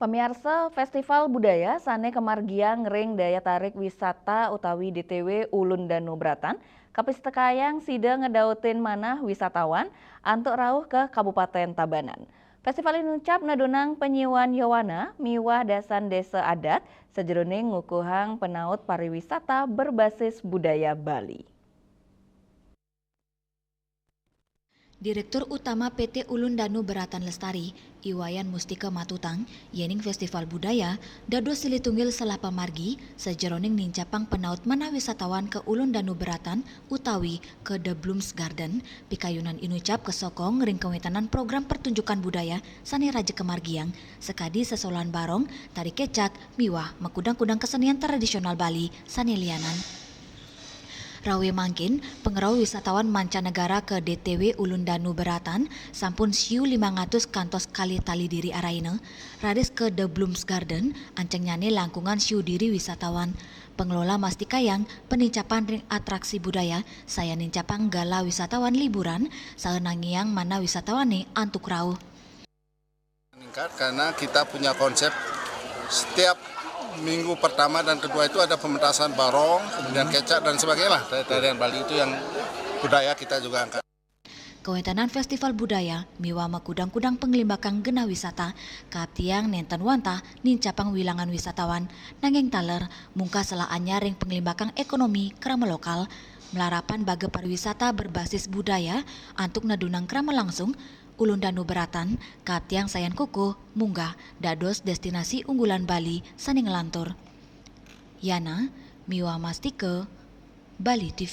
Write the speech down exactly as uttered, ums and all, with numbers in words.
Pamiarsa, festival budaya sané kamargiang ring daya tarik wisata utawi D T W Ulun Danu Beratan kapistekayang sida ngedautin manah wisatawan antuk rauh ka Kabupaten Tabanan. Festival inucap nadunang panyiuan yowana miwah dasan desa adat sajeroning ngukuhang panaut pariwisata berbasis budaya Bali. Direktur Utama P T Ulun Danu Beratan Lestari, I Wayan Mustika matutang, yening festival budaya dados silih tunggil salah pamargi sajeroning nincapang panaut manah wisatawan ka Ulun Danu Beratan utawi ka The Blooms Garden, pikayunan inucap kasokong ring kawéntenan program pertunjukan budaya sané raja kamargiang, sakadi sesolahan barong, tari kecak, miwah makudang-kudang kesenian tradisional Bali sané lianan. Rauh mangkin, pangrauh wisatawan mancanegara ka D T W Ulun Danu Beratan sampun siu limang atus kantos kalih tali diri araina, raris ka The Blooms Garden, ancengnyane langkungan siu diri wisatawan. Pengelola mastikayang panincapan ring atraksi budaya, sayan nincapang galah wisatawan liburan, saha nangiang manah wisatawane antuk rauh. Meningkat karena kita punya konsep setiap minggu pertama dan kedua itu ada pementasan barong, kemudian kecak dan sebagainya lah. Tarian Bali itu yang budaya kita juga angkat. Kawéntenan festival budaya miwah makudang-kudang panglimbakang genah wisata kaaptiang nénten wantah nincapang wilangan wisatawan, nanging taler mungkah selah anyar ring panglimbakang ékonomi krama lokal. Malarapan baga pariwisata berbasis budaya antuk nadunang krama langsung, Ulun Danu Beratan kaaptiang sayan kukuh munggah dados destinasi unggulan Bali sané nglantur. Yana miwah Mastika, Bali T V.